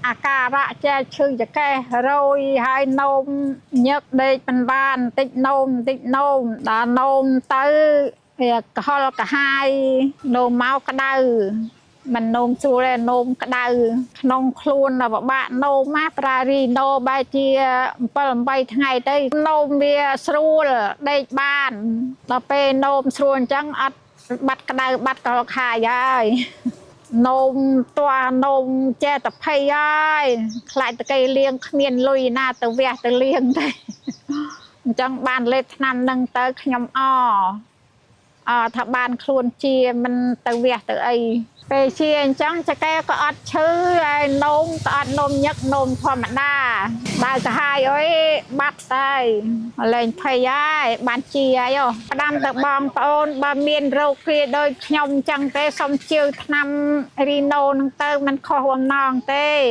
អាការៈចេះឈឺចកេះរយហើយនោមញឹកដេកមិនបានតិចនោមតិចនោមដល់នោមទៅវាក្រហល់ក្រហាយនោមមកក្តៅមិននោមស្រួលទេនោមក្តៅក្នុងខ្លួនដល់ពិបាកនោមណាប្រារីណូបែរជា7 8ថ្ងៃទៅនោមវាស្រួលដេកបានដល់ពេលនោមស្រួលអញ្ចឹងអត់បាត់ក្តៅបាត់ក្រហល់ខាយហើយ នោមតួនោមចេះតែភ័យហើយខ្លាចតកេលៀងគ្មានលុយណាទៅវះទៅលៀងទេអញ្ចឹងបានលេបថ្នាំនឹងទៅខ្ញុំអអថាបានខ្លួនជាមិនទៅវះទៅអីពេលជាអញ្ចឹងចកែក៏អត់ឈឺហើយនោមក៏អត់នោមញឹកនោមធម្មតាបើកាហាយអុយបាត់ហើយលែងភ័យហើយបានជាហើយអូផ្ដាំទៅបងប្អូនបើមានរោគគ្រាដូចខ្ញុំអញ្ចឹងទេសូមជឿថ្នាំរីណូនឹងទៅមិនខុសបំណងទេ។